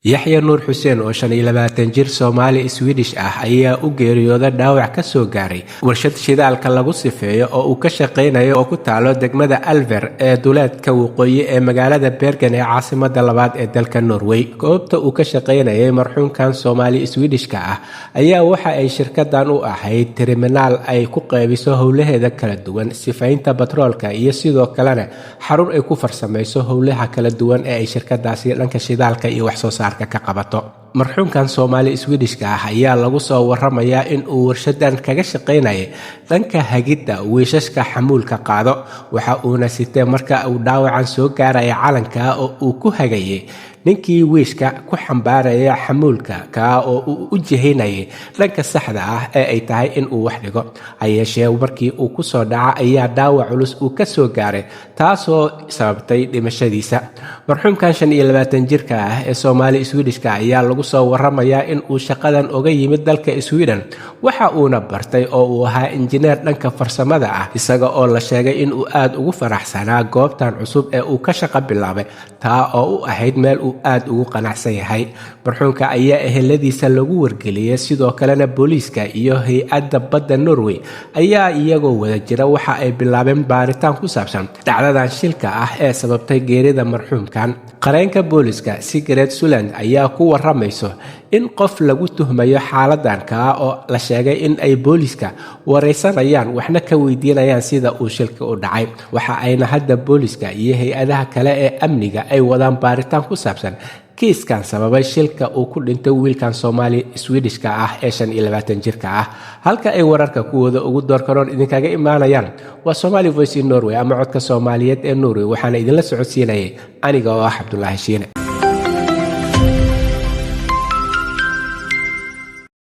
Yaxya Nuur Xuseen oo 25 jir Soomaali Swedish ah ayaa u geeriyooda dhaawac ka soo gaaray warshad shidaalka lagu sifeeyo oo uu ka shaqaynayo oo ku taalo degmada Alver ee duleedka waqooyi ee magaalada Bergen ee caasimada labaad ee dalka Norway. Goobta uu ka shaqaynayay marxuumkan Soomaali Swedishka ah ayaa waxa ay shirkadan u ahayd terminaal ay ku qaybiso howlaheeda kala duwan, sifaynta batroolka iyo sidoo kalena xarun ay ku farsamayso howlaha kala duwan ee ay shirkadaasi dhanka shidaalka iyo wax soo saarka ka qabato. Marxuumkan Soomaali Swedishka ah ayaa lagu soo waramayaa in uu warshadan kaga shaqaynayay dhanka hagidda wiishashka xamuulka qaado. Waxa uuna sitee marka uu dhaawacan soo gaaraya calanka oo uu ku hagayay ninkii wiishka ku xambaaraya xamuulka, kaa oo uu u jihaynayay dhanka saxda ah ee ay tahay in uu wax dhigo. Hayeeshee markii uu kusoo dhaca ayaa dhaawac culus uu ka soo gaaray, taasoo sababtay dhimashadiisa. Marxuumkan 25 jirka ah ee Soomaali Swedishka ayaa lagu soo waramayaa in uu shaqadan uga yimid dalka Sweden. Waxa uuna bartay oo uu ahaa injineer dhanka farsamada ah, isaga oo la sheegay in uu aada ugu faraxsanaa goobtan cusub ee uu ka shaqo bilaabay, taa oo u ahayd meel uu aada ugu qanacsan yahay. Marxuumka ayaa eheladiisa lagu wargeliyey, sidoo kalena booliiska iyo hay-adda badda Norway ayaa iyagoo wada jira waxa ay bilaabeen baaritaan ku saabsan dhacdadan shilka ah ee sababtay geerida marxuumkan. Qareenka booliiska Sigaret Suland ayaa ku waramayso in qof lagu tuhmayo xaaladan, kaa oo la sheegay in ay booliiska wareysanayaan, waxna ka weydiinayaan sida uu shilka u dhacay. Waxa ayna hadda booliiska iyo hay-adaha kale ee amniga ay wadaan baaritaan ku saabsan kiiskan sababay shilka uu ku dhintay wiilkan Soomaali Swedishka ah ee 25 jirka ah. Halka ay wararka kuwooda ugu doorkaroon idinkaga imaanayaan waa Somali Voice in Norway ama Codka Soomaaliyeed ee Norway. Waxaana idinla socodsiinayay aniga oo ah Cabdulaahi Shiine.